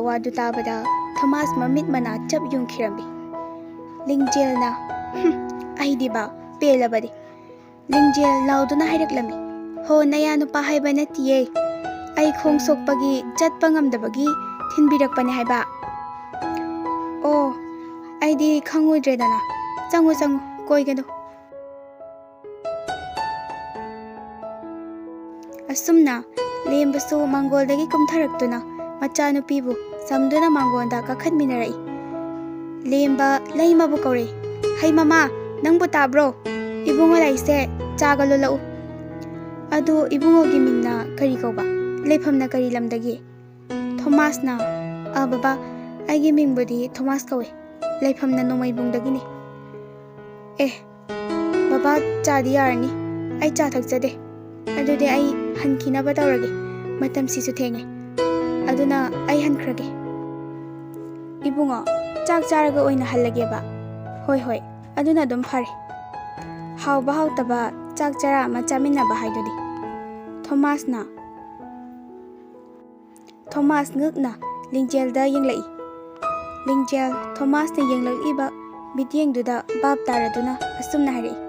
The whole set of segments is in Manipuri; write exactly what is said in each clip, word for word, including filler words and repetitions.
ꯋꯥꯗꯨ ꯇꯥꯕꯗ ꯊꯣꯃꯥꯁ ꯃꯃꯤꯠ ꯃꯅꯥ ꯆꯞ ꯌꯨꯡꯈꯤꯔꯝꯃꯤ꯫ ꯂꯤꯡꯖꯦꯜꯅ, "ꯍꯨꯝ, ꯑꯩꯗꯤꯕ ꯄꯦꯜꯂꯕꯅꯤ꯫" ꯂꯤꯡꯖꯦꯜ ꯂꯥꯎꯗꯨꯅ ꯍꯥꯏꯔꯛꯂꯝꯃꯤ, "ꯍꯣ, ꯅꯌꯥ ꯅꯨꯄꯥ ꯍꯥꯏꯕ ꯅꯠꯇꯤꯌꯦ꯫ ꯑꯩ ꯈꯣꯡ ꯁꯣꯛꯄꯒꯤ ꯆꯠꯄ ꯉꯝꯗꯕꯒꯤ ꯊꯤꯟꯕꯤꯔꯛꯄꯅꯦ ꯍꯥꯏꯕ꯫" "ꯑꯣ, ꯑꯩꯗꯤ ꯈꯪꯉꯨꯗ꯭ꯔꯦꯗꯅ꯫ ꯆꯪꯉꯨ, ꯆꯪꯉꯨ, ꯀꯣꯏꯒꯅꯨ꯫" ꯑꯁꯨꯝꯅ ꯂꯦꯝꯕꯁꯨ ꯃꯥꯡꯒꯣꯜꯗꯒꯤ ꯀꯨꯝꯊꯔꯛꯇꯨꯅ ꯃꯆꯥꯅꯨꯄꯤꯕꯨ ꯆꯝꯗꯨꯅ ꯃꯥꯡꯒꯣꯜꯗ ꯀꯥꯈꯠꯃꯤꯟꯅꯔꯛꯏ꯫ ꯂꯦꯝꯕ ꯂꯩꯃꯕꯨ ꯀꯧꯔꯛꯏ, "ꯍꯩ ꯃꯃꯥ, ꯅꯪꯕꯨ ꯇꯥꯕ꯭ꯔꯣ? ꯏꯕꯨꯡꯉꯣ ꯂꯥꯛꯏꯁꯦ, ꯆꯥꯒ ꯂꯣꯜꯂꯛꯎ꯫" "ꯑꯗꯨ ꯏꯕꯨꯡꯉꯣꯒꯤ ꯃꯤꯡꯅ ꯀꯔꯤ ꯀꯧꯕ? ꯂꯩꯐꯝꯅ ꯀꯔꯤ ꯂꯝꯗꯒꯤ?" ꯊꯣꯃꯥꯁꯅ, "ꯑ, ꯕꯕꯥ, ꯑꯩꯒꯤ ꯃꯤꯡꯕꯨꯗꯤ ꯊꯣꯃꯥꯁ ꯀꯧꯏ꯫ ꯂꯩꯐꯝꯅ ꯅꯣꯡꯃꯩꯕꯨꯡꯗꯒꯤꯅꯤ꯫" "ꯑꯦ, ꯕꯕꯥ, ꯆꯥꯗꯤ ꯌꯥꯔꯅꯤ꯫ ꯑꯩ ꯆꯥ ꯊꯛꯆꯗꯦ꯫ ꯑꯗꯨꯗꯤ ꯑꯩ ꯍꯟꯈꯤꯅꯕ ꯇꯧꯔꯒꯦ꯫ ꯃꯇꯝꯁꯤꯁꯨ ꯊꯦꯡꯉꯦ꯫ ꯑꯗꯨꯅ ꯑꯩ ꯍꯟꯈ꯭ꯔꯒꯦ꯫" "ꯏꯕꯨꯡꯉꯣ, ꯆꯥꯛ ꯆꯥꯔꯒ ꯑꯣꯏꯅ ꯍꯜꯂꯒꯦꯕ꯫" "ꯍꯣꯏ, ꯍꯣꯏ, ꯑꯗꯨꯅ ꯑꯗꯨꯝ ꯐꯔꯦ꯫ ꯍꯥꯎꯕ ꯍꯥꯎꯇꯕ ꯆꯥꯛ ꯆꯔꯥ ꯑꯃ ꯆꯥꯃꯤꯟꯅꯕ ꯍꯥꯏꯗꯨꯅꯤ꯫" ꯊꯣꯃꯥꯁꯅ, ꯊꯣꯃꯥꯁ ꯉꯛꯅ ꯂꯤꯡꯖꯦꯜꯗ ꯌꯦꯡꯂꯛꯏ꯫ ꯂꯤꯡꯖꯦꯜ ꯊꯣꯃꯥꯁꯅ ꯌꯦꯡꯂꯛꯂꯤꯕ ꯃꯤꯠꯌꯦꯡꯗꯨꯗ ꯚꯥꯞ ꯇꯥꯔꯗꯨꯅ ꯑꯁꯨꯝꯅ ꯍꯥꯏꯔꯛꯏ,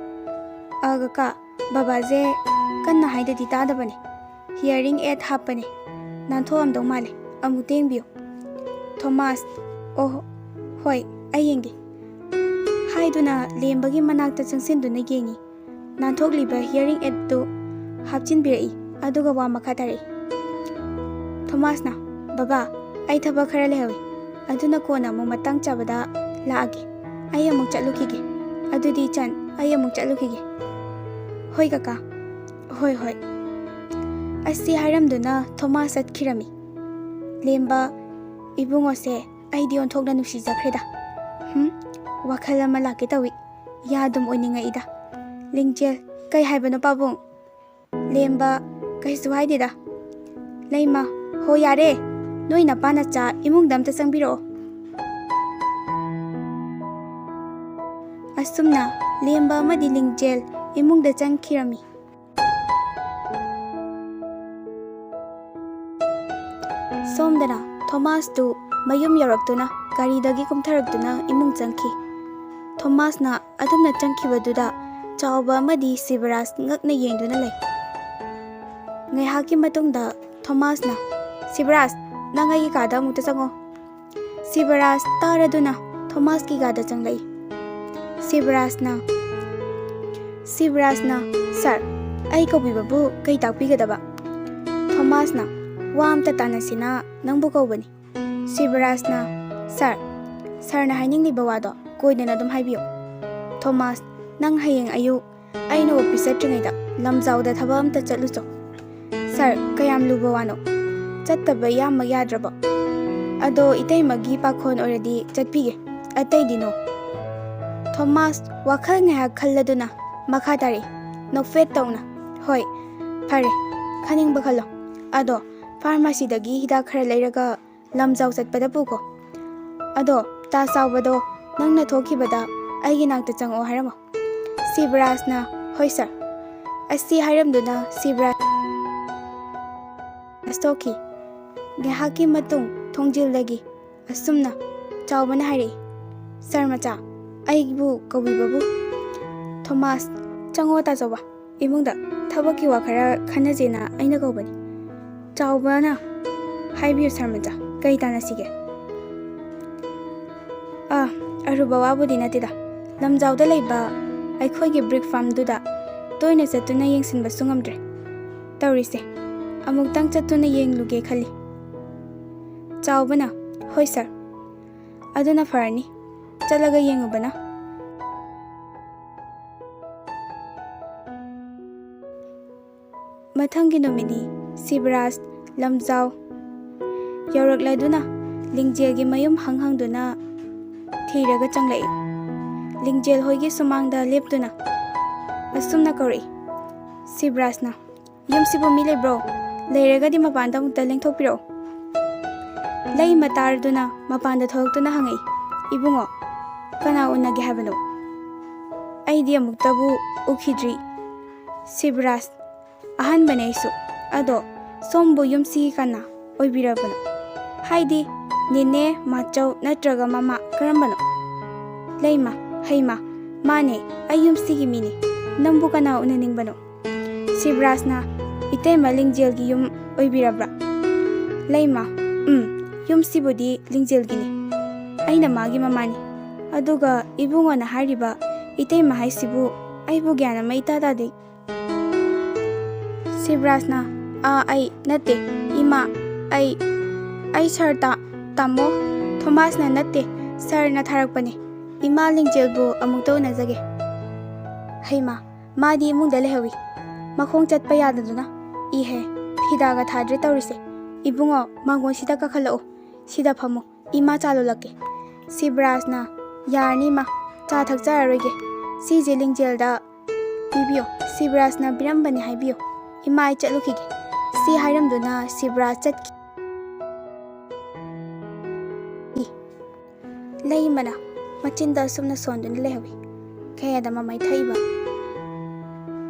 "ꯑ, ꯀꯀꯥ, ꯕꯕꯥꯁꯦ ꯀꯟꯅ ꯍꯥꯏꯗꯗꯤ ꯇꯥꯗꯕꯅꯦ꯫ Hearing aid ꯍꯥꯞꯄꯅꯦ꯫ ꯅꯥꯟꯊꯣꯛꯑꯝꯗꯧ ꯃꯥꯜꯂꯦ꯫ ꯑꯃꯨꯛꯇ ꯌꯦꯡꯕꯤꯌꯨ꯫" ꯊꯣꯃꯥꯁ, "ꯑꯣ, ꯍꯣꯏ, ꯑꯩ ꯌꯦꯡꯒꯦ," ꯍꯥꯏꯗꯨꯅ ꯂꯦꯝꯕꯒꯤ ꯃꯅꯥꯛꯇ ꯆꯪꯁꯤꯟꯗꯨꯅ ꯌꯦꯡꯉꯤ꯫ ꯅꯥꯟꯊꯣꯛꯂꯤꯕ hearing aidꯇꯨ ꯍꯥꯞꯆꯤꯟꯕꯤꯔꯛꯏ, ꯑꯗꯨꯒ ꯋꯥ ꯃꯈꯥ ꯇꯥꯔꯛꯏ꯫ ꯊꯣꯃꯥꯁꯅ, "ꯕꯕꯥ, ꯑꯩ ꯊꯕꯛ ꯈꯔ ꯂꯩꯍꯧꯏ, ꯑꯗꯨꯅ ꯀꯣꯟꯅ ꯑꯃꯨꯛ ꯃꯇꯥꯡ ꯆꯥꯕꯗ ꯂꯥꯛꯑꯒꯦ꯫ ꯑꯩ ꯑꯃꯨꯛ ꯆꯠꯂꯨꯈꯤꯒꯦ꯫ ꯑꯗꯨꯗꯤ ꯏꯆꯟ, ꯑꯩ ꯑꯃꯨꯛ ꯆꯠꯂꯨꯈꯤꯒꯦ꯫" "ꯍꯣꯏ ꯀꯀꯥ, ꯍꯣꯏ, ꯍꯣꯏ꯫" ꯑꯁꯤ ꯍꯥꯏꯔꯝꯗꯨꯅ ꯊꯣꯃꯥꯁ ꯆꯠꯈꯤꯔꯝꯃꯤ꯫ ꯂꯦꯝꯕ ꯏꯕꯨꯡꯉꯣꯁꯦ ꯑꯩꯗꯤ ꯑꯣꯟꯊꯣꯛꯅ ꯅꯨꯡꯁꯤꯖꯈ꯭ꯔꯦꯗ꯫ ꯍꯨꯝ, ꯋꯥꯈꯜ ꯑꯃ ꯂꯥꯛꯀꯦ ꯇꯧꯏ꯫ ꯌꯥ ꯑꯗꯨꯝ ꯑꯣꯏꯅꯤꯡꯉꯛꯏꯗ꯫ ꯂꯤꯡꯖꯦꯜ, ꯀꯩ ꯍꯥꯏꯕꯅꯣ ꯄꯥꯕꯨꯡ? ꯂꯦꯝꯕ, ꯀꯩꯁꯨ ꯍꯥꯏꯗꯦꯗ꯫ ꯂꯩꯃ, ꯍꯣ ꯌꯥꯔꯦ, ꯅꯣꯏ ꯅꯄꯥ ꯅꯆꯥ ꯏꯃꯨꯡꯗ ꯑꯝꯇ ꯆꯪꯕꯤꯔꯛꯑꯣ꯫ ꯑꯁꯨꯝꯅ ꯂꯦꯝꯕ ꯑꯃꯗꯤ ꯂꯤꯡꯖꯦꯜ ꯏꯃꯨꯡꯗ ꯆꯪꯈꯤꯔꯝꯃꯤ꯫ ꯁꯣꯝꯗꯅ ꯊꯣꯃꯥꯁꯇꯨ ꯃꯌꯨꯝ ꯌꯧꯔꯛꯇꯨꯅ ꯒꯥꯔꯤꯗꯒꯤ ꯀꯨꯝꯊꯔꯛꯇꯨꯅ ꯏꯃꯨꯡ ꯆꯪꯈꯤ꯫ ꯊꯣꯃꯥꯁꯅ ꯑꯗꯨꯝꯅ ꯆꯪꯈꯤꯕꯗꯨꯗ ꯆꯥꯎꯕ ꯑꯃꯗꯤ ꯁꯤꯕꯔꯥꯖ ꯉꯛꯅ ꯌꯦꯡꯗꯨꯅ ꯂꯩ꯫ ꯉꯥꯏꯍꯥꯛꯀꯤ ꯃꯇꯨꯡꯗ ꯊꯣꯃꯥꯁꯅ, "ꯁꯤꯕꯔꯥꯖ, ꯅꯪ ꯑꯩꯒꯤ ꯀꯥꯗ ꯑꯃꯨꯛꯇ ꯆꯪꯉꯣ꯫" ꯁꯤꯕꯔꯥꯖ ꯇꯥꯔꯗꯨꯅ ꯊꯣꯃꯥꯁꯀꯤ ꯀꯥꯗ ꯆꯪꯂꯛꯏ꯫ ꯁꯤꯕꯔꯥꯖꯅ, ꯁꯤꯕꯔꯥꯖꯅ, "ꯁꯥꯔ, ꯑꯩ ꯀꯧꯕꯤꯕꯕꯨ ꯀꯩ ꯇꯥꯛꯄꯤꯒꯗꯕ?" ꯊꯣꯃꯥꯁꯅ, "ꯋꯥ ꯑꯝꯇ ꯇꯥꯟꯅꯁꯤꯅ ꯅꯪꯕꯨ ꯀꯧꯕꯅꯤ꯫" ꯁꯤꯕꯔꯥꯖꯅ, "ꯁꯥꯔ, ꯁꯥꯔꯅ ꯍꯥꯏꯅꯤꯡꯂꯤꯕ ꯋꯥꯗꯣ ꯀꯣꯏꯗꯅ ꯑꯗꯨꯝ ꯍꯥꯏꯕꯤꯌꯨ꯫" ꯊꯣꯃꯥꯁ, "ꯅꯪ ꯍꯌꯦꯡ ꯑꯌꯨꯛ ꯑꯩꯅ ꯑꯣꯐꯤꯁ ꯆꯠꯇ꯭ꯔꯤꯉꯩꯗ ꯂꯝꯖꯥꯎꯗ ꯊꯕꯛ ꯑꯝꯇ ꯆꯠꯂꯨꯆꯣ꯫" "ꯁꯥꯔ, ꯀꯌꯥꯝ ꯂꯨꯕ ꯋꯥꯅꯣ? ꯆꯠꯇꯕ ꯏꯌꯥꯝꯃꯛ ꯌꯥꯗ꯭ꯔꯕꯣ? ꯑꯗꯣ ꯏꯇꯩꯃꯒꯤ ꯄꯥꯈꯣꯟ ꯑꯣꯏꯔꯗꯤ ꯆꯠꯄꯤꯒꯦ, ꯑꯇꯩꯗꯤ ꯅꯣ꯫" ꯊꯣꯃꯥꯁ ꯋꯥꯈꯜ ꯉꯥꯏꯍꯥꯛ ꯈꯜꯂꯗꯨꯅ ꯃꯈꯥ ꯇꯥꯔꯛꯏ, ꯅꯣꯛꯐꯦꯠ ꯇꯧꯅ, "ꯍꯣꯏ, ꯐꯔꯦ, ꯈꯟꯅꯤꯡꯕ ꯈꯜꯂꯣ꯫ ꯑꯗꯣ ꯐꯥꯔꯃꯥꯁꯤꯗꯒꯤ ꯍꯤꯗꯥꯛ ꯈꯔ ꯂꯩꯔꯒ ꯂꯝꯖꯥꯎ ꯆꯠꯄꯗ ꯄꯨꯈꯣ꯫ ꯑꯗꯣ ꯇꯥ ꯆꯥꯎꯕꯗꯣ ꯅꯪꯅ ꯊꯣꯛꯈꯤꯕꯗ ꯑꯩꯒꯤ ꯅꯥꯛꯇ ꯆꯪꯉꯛꯑꯣ ꯍꯥꯏꯔꯝꯃꯣ꯫" ꯁꯤꯕꯔꯥꯖꯅ, "ꯍꯣꯏ ꯁꯥꯔ꯫" ꯑꯁꯤ ꯍꯥꯏꯔꯝꯗꯨꯅ ꯁꯤꯕꯔꯥꯖ ꯊꯣꯛꯈꯤ꯫ ꯉꯥꯏꯍꯥꯛꯀꯤ ꯃꯇꯨꯡ ꯊꯣꯡꯖꯤꯜꯗꯒꯤ ꯑꯁꯨꯝꯅ ꯆꯥꯎꯕꯅ ꯍꯥꯏꯔꯛꯏ, "ꯁꯥꯔ ꯃꯆꯥ, ꯑꯩꯕꯨ ꯀꯧꯕꯤꯕꯕꯨ?" ꯊꯣꯃꯥꯁ, "ꯆꯪꯉꯣ ꯇꯥꯆꯧꯕ, ꯏꯃꯨꯡꯗ ꯊꯕꯛꯀꯤ ꯋꯥ ꯈꯔ ꯈꯟꯅꯁꯦꯅ ꯑꯩꯅ ꯀꯧꯕꯅꯤ꯫" ꯆꯥꯎꯕꯅ, "ꯍꯥꯏꯕꯤꯌꯨ ꯁꯥꯔ ꯃꯆꯥ, ꯀꯔꯤ ꯇꯥꯟꯅꯁꯤꯒꯦ?" "ꯑꯥ, ꯑꯔꯨꯕ ꯋꯥꯕꯨꯗꯤ ꯅꯠꯇꯦꯗ꯫ ꯂꯝꯖꯥꯎꯗ ꯂꯩꯕ ꯑꯩꯈꯣꯏꯒꯤ ꯕ꯭ꯔꯤꯛ ꯐꯥꯔꯝꯗꯨꯗ ꯇꯣꯏꯅ ꯆꯠꯇꯨꯅ ꯌꯦꯡꯁꯤꯟꯕꯁꯨ ꯉꯝꯗ꯭ꯔꯦ꯫ ꯇꯧꯔꯤꯁꯦ, ꯑꯃꯨꯛꯇꯪ ꯆꯠꯇꯨꯅ ꯌꯦꯡꯂꯨꯒꯦ ꯈꯜꯂꯤ꯫" ꯆꯥꯎꯕꯅ, "ꯍꯣꯏ ꯁꯥꯔ, ꯑꯗꯨꯅ ꯐꯔꯅꯤ, ꯆꯠꯂꯒ ꯌꯦꯡꯉꯨꯕꯅ꯫" ꯃꯊꯪꯒꯤ ꯅꯨꯃꯤꯠꯅꯤ꯫ ꯁꯤꯕꯔꯥꯖ ꯂꯝꯖꯥꯎ ꯌꯧꯔꯛꯂꯗꯨꯅ ꯂꯤꯡꯖꯦꯜꯒꯤ ꯃꯌꯨꯝ ꯍꯪ ꯍꯪꯗꯨꯅ ꯊꯤꯔꯒ ꯆꯪꯂꯛꯏ꯫ ꯂꯤꯡꯖꯦꯜ ꯍꯣꯏꯒꯤ ꯁꯨꯃꯥꯡꯗ ꯂꯦꯞꯇꯨꯅ ꯑꯁꯨꯝꯅ ꯀꯧꯔꯛꯏ꯫ ꯁꯤꯕꯔꯥꯖꯅ, "ꯌꯨꯝꯁꯤꯕꯨ ꯃꯤ ꯂꯩꯕ꯭ꯔꯣ? ꯂꯩꯔꯒꯗꯤ ꯃꯄꯥꯟꯗ ꯑꯃꯨꯛꯇ ꯂꯦꯡꯊꯣꯛꯄꯤꯔꯛꯑꯣ꯫" ꯂꯩꯃ ꯇꯥꯔꯗꯨꯅ ꯃꯄꯥꯟꯗ ꯊꯣꯛꯂꯛꯇꯨꯅ ꯍꯪꯉꯛꯏ, "ꯏꯕꯨꯡꯉꯣ, ꯀꯅꯥ ꯎꯅꯒꯦ ꯍꯥꯏꯕꯅꯣ? ꯑꯩꯗꯤ ꯑꯃꯨꯛꯇꯕꯨ ꯎꯈꯤꯗ꯭ꯔꯤ꯫" ꯁꯤꯕꯔꯥꯖ, "ꯑꯍꯥꯟꯕꯅꯦ ꯑꯩꯁꯨ꯫ ꯑꯗꯣ ꯁꯣꯝꯕꯨ ꯌꯨꯝꯁꯤꯒꯤ ꯀꯅꯥ ꯑꯣꯏꯕꯤꯔꯕꯅꯣ?" ꯍꯥꯏꯗꯤ, ꯅꯦꯅꯦ, ꯃꯥꯆꯧ ꯅꯠꯇ꯭ꯔꯒ ꯃꯃꯥ, ꯀꯔꯝꯕꯅꯣ? ꯂꯩꯃ, ꯍꯩꯃ, ꯃꯥꯅꯦ, ꯑꯩ ꯌꯨꯝꯁꯤꯒꯤ ꯃꯤꯅꯦ꯫ ꯅꯪꯕꯨ ꯀꯅꯥ ꯎꯅꯅꯤꯡꯕꯅꯣ? ꯁꯤꯕꯔꯥꯖꯅ, ꯏꯇꯩꯃ ꯂꯤꯡꯖꯦꯜꯒꯤ ꯌꯨꯝ ꯑꯣꯏꯕꯤꯔꯕ꯭ꯔꯥ? ꯂꯩꯃ, ꯎꯝ, ꯌꯨꯝꯁꯤꯕꯨꯗꯤ ꯂꯤꯡꯖꯦꯜꯒꯤꯅꯤ꯫ ꯑꯩꯅ ꯃꯥꯒꯤ ꯃꯃꯥꯅꯤ꯫ ꯑꯗꯨꯒ ꯏꯕꯨꯡꯉꯣꯅ ꯍꯥꯏꯔꯤꯕ ꯏꯇꯩꯃ ꯍꯥꯏꯁꯤꯕꯨ ꯑꯩꯕꯨ ꯒ꯭ꯌꯥꯟ ꯑꯃ ꯏꯇꯥ ꯇꯥꯗꯦ꯫ ꯁꯤꯕꯔꯥꯖꯅ, ꯑꯥ, ꯑꯩ ꯅꯠꯇꯦ, ꯏꯃꯥ, ꯑꯩ, ꯑꯩ ꯁꯥꯔ ꯇꯥ-, ꯇꯥꯃꯣ, ꯊꯣꯃꯥꯁꯅ ꯅꯠꯇꯦ, ꯁꯥꯔꯅ ꯊꯥꯔꯛꯄꯅꯦ꯫ ꯏꯃꯥ ꯂꯤꯡꯖꯦꯜꯕꯨ ꯑꯃꯨꯛꯇ ꯎꯅꯖꯒꯦ꯫ ꯍꯩꯃꯥ, ꯃꯥꯗꯤ ꯏꯃꯨꯡꯗ ꯂꯩꯍꯧꯏ꯫ ꯃꯈꯣꯡ ꯆꯠꯄ ꯌꯥꯗꯗꯨꯅ꯫ ꯏꯍꯦ, ꯐꯤꯗꯥꯒ ꯊꯥꯗ꯭ꯔꯦ ꯇꯧꯔꯤꯁꯦ꯫ ꯏꯕꯨꯡꯉꯣ, ꯃꯥꯡꯒꯣꯟꯁꯤꯗ ꯀꯥꯈꯠꯂꯛꯎ꯫ ꯁꯤꯗ ꯐꯝꯃꯨ꯫ ꯏꯃꯥ ꯆꯥ ꯂꯣꯜꯂꯛꯀꯦ꯫ ꯁꯤꯕꯔꯥꯖꯅ, ꯌꯥꯔꯅꯤ ꯏꯃꯥ, ꯆꯥ ꯊꯛꯆꯔꯔꯣꯏꯒꯦ꯫ ꯁꯤꯁꯦ ꯂꯤꯡꯖꯦꯜꯗ ꯄꯤꯕꯤꯌꯨ꯫ ꯁꯤꯕꯔꯥꯖꯅ ꯄꯤꯔꯝꯕꯅꯤ ꯍꯥꯏꯕꯤꯌꯨ꯫ ꯏꯃꯥ, ꯑꯩ ꯆꯠꯂꯨꯈꯤꯒꯦ꯫ ꯁꯤ ꯍꯥꯏꯔꯝꯗꯨꯅ ꯁꯤꯕꯔꯥꯖ ꯆꯠꯈꯤ꯫ ꯂꯩꯃꯅ ꯃꯆꯤꯟꯗ ꯑꯁꯨꯝꯅ ꯁꯣꯟꯗꯨꯅ ꯂꯩꯍꯧꯏ꯫ ꯀꯌꯥꯗ ꯃꯃꯩ ꯊꯛꯏꯕ?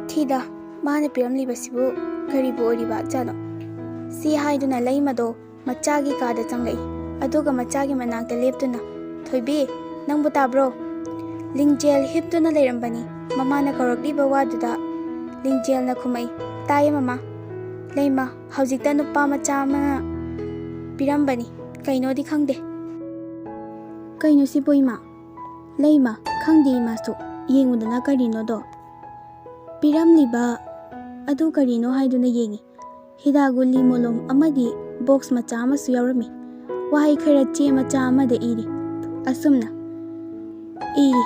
ꯊꯤꯗ, ꯃꯥꯅ ꯄꯤꯔꯝꯂꯤꯕꯁꯤꯕꯨ ꯀꯔꯤꯕꯨ ꯑꯣꯏꯔꯤꯕ ꯖꯥꯠꯅꯣ? ꯁꯤ ꯍꯥꯏꯗꯨꯅ ꯂꯩꯃꯗꯣ ꯃꯆꯥꯒꯤ ꯀꯥꯗ ꯆꯪꯂꯛꯏ꯫ ꯑꯗꯨꯒ ꯃꯆꯥꯒꯤ ꯃꯅꯥꯛꯇ ꯂꯦꯞꯇꯨꯅ, "ꯊꯣꯏꯕꯤ, ꯅꯪꯕꯨ ꯇꯥꯕ꯭ꯔꯣ?" ꯂꯤꯡꯖꯦꯜ ꯍꯤꯞꯇꯨꯅ ꯂꯩꯔꯝꯕꯅꯤ꯫ ꯃꯃꯥꯅ ꯀꯧꯔꯛꯂꯤꯕ ꯋꯥꯗꯨꯗ ꯂꯤꯡꯖꯦꯜꯅ ꯈꯨꯝꯃꯛꯏ, "ꯇꯥꯏꯌꯦ ꯃꯃꯥ꯫ ꯂꯩꯃ, ꯍꯧꯖꯤꯛꯇ ꯅꯨꯄꯥ ꯃꯆꯥ ꯑꯃꯅ ꯄꯤꯔꯝꯕꯅꯤ꯫ ꯀꯩꯅꯣꯗꯤ ꯈꯪꯗꯦ꯫" "ꯀꯩꯅꯣ ꯁꯤꯕꯨ ꯏꯃꯥ?" "ꯂꯩꯃ, ꯈꯪꯗꯦ ꯏꯃꯥꯁꯨ꯫ ꯌꯦꯡꯉꯨꯗꯅ ꯀꯔꯤꯅꯣꯗꯣ?" ꯄꯤꯔꯝꯂꯤꯕ ꯑꯗꯨ ꯀꯔꯤꯅꯣ ꯍꯥꯏꯗꯨꯅ ꯌꯦꯡꯉꯤ꯫ ꯍꯤꯗꯥꯛ ꯒꯨꯂꯤ ꯃꯣꯂꯣꯝ ꯑꯃꯗꯤ ꯕꯣꯛꯁ ꯃꯆꯥ ꯑꯃꯁꯨ ꯌꯥꯎꯔꯝꯃꯤ꯫ ꯋꯥꯍꯩ ꯈꯔ ꯆꯦ ꯃꯆꯥ ꯑꯃꯗ ꯏꯔꯤ꯫ ꯑꯁꯨꯝꯅ ꯏꯔꯤ,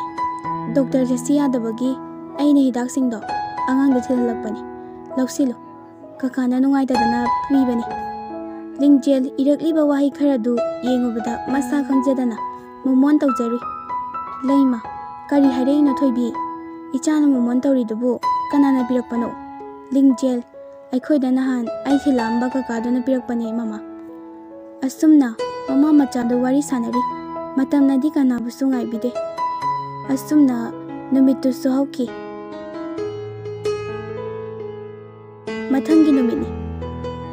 "ꯗꯣꯛꯇꯔ ꯖꯦꯁꯤ ꯌꯥꯗꯕꯒꯤ ꯑꯩꯅ ꯍꯤꯗꯥꯛꯁꯤꯡꯗꯣ ꯑꯉꯥꯡꯗ ꯊꯤꯜꯍꯜꯂꯛꯄꯅꯤ꯫ ꯂꯧꯁꯤꯜꯂꯨ꯫ ꯀꯀꯥꯅ ꯅꯨꯡꯉꯥꯏꯇꯗꯅ ꯄꯤꯕꯅꯤ꯫" ꯂꯤꯡꯖꯦꯜ ꯏꯔꯛꯂꯤꯕ ꯋꯥꯍꯩ ꯈꯔꯗꯨ ꯌꯦꯡꯉꯨꯕꯗ ꯃꯁꯥ ꯈꯪꯖꯗꯅ ꯃꯣꯃꯣꯟ ꯇꯧꯖꯔꯨꯏ꯫ "ꯂꯩꯃ, ꯀꯔꯤ ꯍꯥꯏꯔꯛꯏꯅꯣ ꯊꯣꯏꯕꯤ? ꯏꯆꯥꯅ ꯃꯣꯃꯣꯟ ꯇꯧꯔꯤꯗꯨꯕꯨ ꯀꯅꯥꯅ ꯄꯤꯔꯛꯄꯅꯣ?" ꯂꯤꯡꯖꯦꯜ, "ꯑꯩꯈꯣꯏꯗ ꯅꯍꯥꯟ ꯑꯩ ꯊꯤꯜꯂꯛꯑꯝꯕ ꯀꯀꯥꯗꯨꯅ ꯄꯤꯔꯛꯄꯅꯦ ꯃꯃꯥ꯫" ꯑꯁꯨꯝꯅ ꯃꯃꯥ ꯃꯆꯥꯗꯨ ꯋꯥꯔꯤ ꯁꯥꯟꯅꯔꯤ꯫ ꯃꯇꯝꯅꯗꯤ ꯀꯅꯥꯕꯨꯁꯨ ꯉꯥꯏꯕꯤꯗꯦ꯫ ꯑꯁꯨꯝꯅ ꯅꯨꯃꯤꯠꯇꯨꯁꯨ ꯍꯧꯈꯤ꯫ ꯃꯊꯪꯒꯤ ꯅꯨꯃꯤꯠꯅꯤ꯫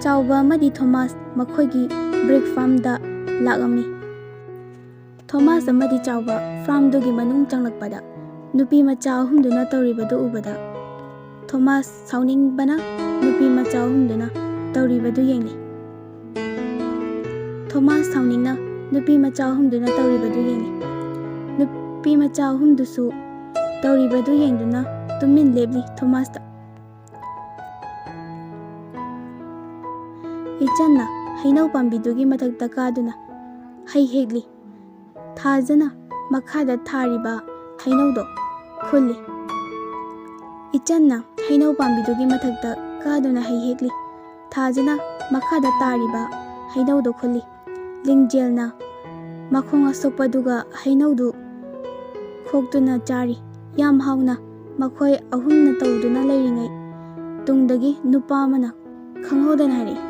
ꯆꯥꯎꯕ ꯑꯃꯗꯤ ꯊꯣꯃꯥꯁ ꯃꯈꯣꯏꯒꯤ ꯕ꯭ꯔꯤꯛ ꯐꯥꯔꯝꯗ ꯂꯥꯛꯂꯝꯃꯤ꯫ ꯊꯣꯃꯥꯁ ꯑꯃꯗꯤ ꯆꯥꯎꯕ ꯐꯥꯔꯝꯗꯨꯒꯤ ꯃꯅꯨꯡ ꯆꯪꯂꯛꯄꯗ ꯅꯨꯄꯤ ꯃꯆꯥ ꯑꯍꯨꯝꯗꯨꯅ ꯇꯧꯔꯤꯕꯗꯨ ꯎꯕꯗ ꯊꯣꯃꯥꯁ ꯁꯥꯎꯅꯤꯡꯕꯅ ꯅꯨꯄꯤ ꯃꯆꯥ ꯑꯍꯨꯝꯗꯨꯅ ꯇꯧꯔꯤꯕꯗꯨ ꯌꯦꯡꯂꯤ꯫ ꯊꯣꯃꯥꯁ ꯁꯥꯎꯅꯤꯡꯅ ꯅꯨꯄꯤ ꯃꯆꯥ ꯑꯍꯨꯝꯗꯨꯅ ꯇꯧꯔꯤꯕꯗꯨ ꯌꯦꯡꯂꯤ꯫ ꯅꯨꯄꯤ ꯃꯆꯥ ꯑꯍꯨꯝꯗꯨꯁꯨ ꯇꯧꯔꯤꯕꯗꯨ ꯌꯦꯡꯗꯨꯅ ꯇꯨꯃꯤꯟ ꯂꯦꯞꯂꯤ꯫ ꯊꯣꯃꯥꯁꯇ ꯏꯆꯟꯅ ꯍꯩꯅꯧ ꯄꯥꯝꯕꯤꯗꯨꯒꯤ ꯃꯊꯛꯇ ꯀꯥꯗꯨꯅ ꯍꯩ ꯍꯦꯛꯂꯤ꯫ ꯊꯥꯖꯅ ꯃꯈꯥꯗ ꯊꯥꯔꯤꯕ ꯍꯩꯅꯧꯗꯣ ꯈꯨꯜꯂꯤ꯫ ꯏꯆꯟꯅ ꯍꯩꯅꯧ ꯄꯥꯝꯕꯤꯗꯨꯒꯤ ꯃꯊꯛꯇ ꯀꯥꯗꯨꯅ ꯍꯩ ꯍꯦꯛꯂꯤ꯫ ꯊꯥꯖꯅ ꯃꯈꯥꯗ ꯇꯥꯔꯤꯕ ꯍꯩꯅꯧꯗꯣ ꯈꯨꯜꯂꯤ꯫ ꯂꯤꯡꯖꯦꯜꯅ ꯃꯈꯣꯡ ꯑꯁꯣꯛꯄꯗꯨꯒ ꯍꯩꯅꯧꯗꯨ ꯈꯣꯛꯇꯨꯅ ꯆꯥꯔꯤ꯫ ꯌꯥꯝ ꯍꯥꯎꯅ ꯃꯈꯣꯏ ꯑꯍꯨꯝꯅ ꯇꯧꯗꯨꯅ ꯂꯩꯔꯤꯉꯩ ꯇꯨꯡꯗꯒꯤ ꯅꯨꯄꯥ ꯑꯃꯅ ꯈꯪꯍꯧꯗꯅ ꯍꯥꯏꯔꯛꯏ꯫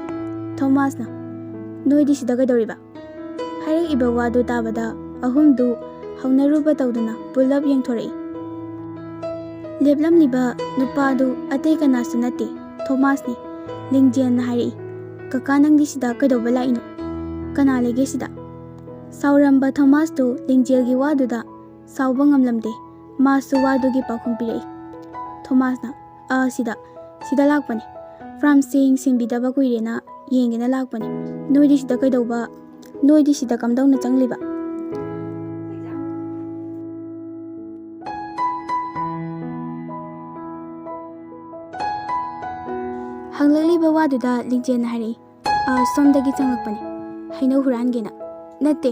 ꯊꯣꯃꯥꯁꯅ, "ꯅꯣꯏꯗꯤ ꯁꯤꯗ ꯀꯩꯗꯧꯔꯤꯕ?" ꯍꯥꯏꯔꯛꯏꯕ ꯋꯥꯗꯨ ꯇꯥꯕꯗ ꯑꯍꯨꯝꯗꯨ ꯍꯧꯅꯔꯨꯕ ꯇꯧꯗꯨꯅ ꯄꯨꯂꯞ ꯌꯦꯡꯊꯣꯔꯛꯏ꯫ ꯂꯦꯞꯂꯝꯂꯤꯕ ꯅꯨꯄꯥꯗꯨ ꯑꯇꯩ ꯀꯅꯥꯁꯨ ꯅꯠꯇꯦ, ꯊꯣꯃꯥꯁꯅꯤ꯫ ꯂꯤꯡꯖꯦꯜꯅ ꯍꯥꯏꯔꯛꯏ, "ꯀꯀꯥ, ꯅꯪꯗꯤ ꯁꯤꯗ ꯀꯩꯗꯧꯕ ꯂꯥꯛꯏꯅꯣ? ꯀꯅꯥ ꯂꯩꯒꯦ ꯁꯤꯗ?" ꯁꯥꯎꯔꯝꯕ ꯊꯣꯃꯥꯁꯇꯨ ꯂꯤꯡꯖꯦꯜꯒꯤ ꯋꯥꯗꯨꯗ ꯁꯥꯎꯕ ꯉꯝꯂꯝꯗꯦ꯫ ꯃꯥꯁꯨ ꯋꯥꯗꯨꯒꯤ ꯄꯥꯎꯈꯨꯝ ꯄꯤꯔꯛꯏ꯫ ꯊꯣꯃꯥꯁꯅ, "ꯑ, ꯁꯤꯗ, ꯁꯤꯗ ꯂꯥꯛꯄꯅꯤ꯫ ꯐꯥꯔꯝꯁꯤ ꯌꯦꯡꯁꯤꯟꯕꯤꯗꯕ ꯀꯨꯏꯔꯦꯅ ꯌꯦꯡꯒꯦꯅ ꯂꯥꯛꯄꯅꯤ꯫ ꯅꯣꯏꯗꯤ ꯁꯤꯗ ꯀꯩꯗꯧꯕ, ꯅꯣꯏꯗꯤ ꯁꯤꯗ ꯀꯝꯗꯧꯅ ꯆꯪꯂꯤꯕ?" ꯍꯪꯂꯛꯂꯤꯕ ꯋꯥꯗꯨꯗ ꯂꯤꯡꯖꯦꯜꯅ ꯍꯥꯏꯔꯛꯏ, "ꯑ, ꯁꯣꯝꯗꯒꯤ ꯆꯪꯂꯛꯄꯅꯤ꯫ ꯍꯩꯅꯧ ꯍꯨꯔꯥꯟꯒꯦꯅ꯫ ꯅꯠꯇꯦ,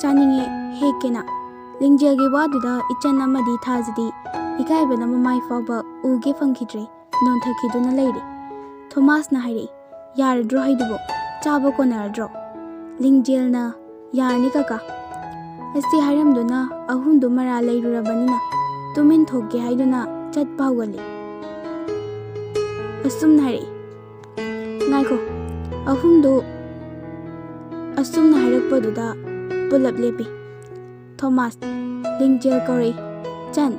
ꯆꯥꯅꯤꯡꯉꯦ, ꯍꯦꯛꯀꯦꯅ꯫" ꯂꯤꯡꯖꯦꯜꯒꯤ ꯋꯥꯗꯨꯗ ꯏꯆꯟ ꯑꯃꯗꯤ ꯊꯥꯖꯗꯤ ꯏꯀꯥꯏꯕꯅ ꯃꯃꯥꯏ ꯐꯥꯎꯕ ꯎꯒꯦ ꯐꯪꯈꯤꯗ꯭ꯔꯦ, ꯅꯣꯟꯊꯈꯤꯗꯨꯅ ꯂꯩꯔꯦ꯫ ꯊꯣꯃꯥꯁꯅ ꯍꯥꯏꯔꯛꯏ, "ꯌꯥꯔꯗ꯭ꯔꯣ ꯍꯩꯗꯨꯕꯣ? ꯆꯥꯕ ꯀꯣꯟꯅꯔꯗ꯭ꯔꯣ?" ꯂꯤꯡꯖꯦꯜꯅ, "ꯌꯥꯔꯅꯤ ꯀꯀꯥ꯫" ꯑꯁꯤ ꯍꯥꯏꯔꯝꯗꯨꯅ ꯑꯍꯨꯝꯗꯨ ꯃꯔꯥ ꯂꯩꯔꯨꯔꯕꯅꯤꯅ ꯇꯨꯃꯤꯟ ꯊꯣꯛꯀꯦ ꯍꯥꯏꯗꯨꯅ ꯆꯠꯄ ꯍꯧꯒꯠꯂꯤ꯫ ꯑꯁꯨꯝꯅ ꯍꯥꯏꯔꯛꯏ꯫ ꯉꯥꯏꯈꯣ꯫ ꯑꯍꯨꯝꯗꯨ ꯑꯁꯨꯝꯅ ꯍꯥꯏꯔꯛꯄꯗꯨꯗ ꯄꯨꯂꯞ ꯂꯦꯞꯄꯤ꯫ ꯊꯣꯃꯥꯁ, ꯂꯤꯡꯖꯦꯜ ꯀꯧꯔꯛꯏ꯫ "ꯆꯟ,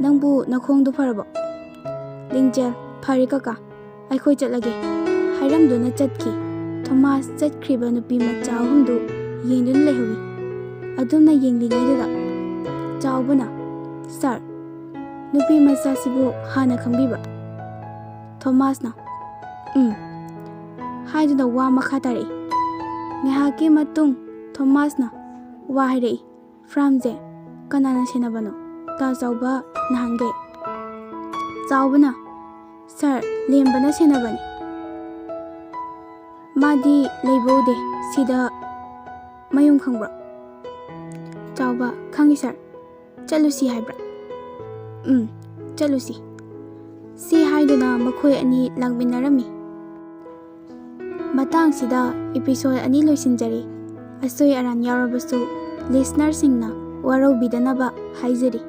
ꯅꯪꯕꯨ ꯅꯈꯣꯡꯗꯨ ꯐꯔꯕꯣ?" ꯂꯤꯡꯖꯦꯜ, "ꯐꯔꯦ ꯀꯀꯥ, ꯑꯩꯈꯣꯏ ꯆꯠꯂꯒꯦ" ꯍꯥꯏꯔꯝꯗꯨꯅ ꯆꯠꯈꯤ꯫ ꯊꯣꯃꯥꯁ ꯆꯠꯈ꯭ꯔꯤꯕ ꯅꯨꯄꯤ ꯃꯆꯥ ꯑꯍꯨꯝꯗꯨ ꯌꯦꯡꯗꯨꯅ ꯂꯩꯍꯧꯏ꯫ ꯑꯗꯨꯝꯅ ꯌꯦꯡꯂꯤꯉꯩꯗꯨꯗ ꯆꯥꯎꯕꯅ, "ꯁꯥꯔ, ꯅꯨꯄꯤ ꯃꯆꯥꯁꯤꯕꯨ ꯍꯥꯟꯅ ꯈꯪꯕꯤꯕ꯭ꯔꯥ?" ꯊꯣꯃꯥꯁꯅ, "ꯎꯝ" ꯍꯥꯏꯗꯨꯅ ꯋꯥ ꯃꯈꯥ ꯇꯥꯔꯛꯏ꯫ ꯉꯥꯏꯍꯥꯛꯀꯤ ꯃꯇꯨꯡ ꯊꯣꯃꯥꯁꯅ ꯋꯥ ꯍꯥꯏꯔꯛꯏ꯫ "ꯐꯥꯔꯝꯁꯦ ꯀꯅꯥꯅ ꯁꯦꯟꯅꯕꯅꯣ?" ꯇꯥ ꯆꯥꯎꯕ ꯅꯍꯥꯟꯒꯩ꯫ ꯆꯥꯎꯕꯅ, "ꯁꯥꯔ, ꯂꯦꯝꯕꯅ ꯁꯦꯟꯅꯕꯅꯤ꯫ ꯃꯥꯗꯤ ꯂꯩꯕ ꯎꯗꯦ꯫ ꯁꯤꯗ ꯃꯌꯨꯝ ꯈꯪꯕ꯭ꯔꯣ?" ꯆꯥꯎꯕ, "ꯈꯪꯉꯤ ꯁꯥꯔ꯫ ꯆꯠꯂꯨꯁꯤ ꯍꯥꯏꯕ꯭ꯔꯥ?" "ꯎꯝ, ꯆꯠꯂꯨꯁꯤ"꯫ ꯁꯤ ꯍꯥꯏꯗꯨꯅ ꯃꯈꯣꯏ ꯑꯅꯤ ꯂꯥꯛꯃꯤꯟꯅꯔꯝꯃꯤ꯫ ꯃꯇꯥꯡꯁꯤꯗ episode ꯑꯅꯤ ꯂꯣꯏꯁꯤꯟꯖꯔꯤ꯫ ꯑꯁꯣꯏ ꯑꯔꯥꯟ ꯌꯥꯎꯔꯕꯁꯨ listenerꯁꯤꯡꯅ ꯋꯥꯔꯧꯕꯤꯗꯅꯕ ꯍꯥꯏꯖꯔꯤ꯫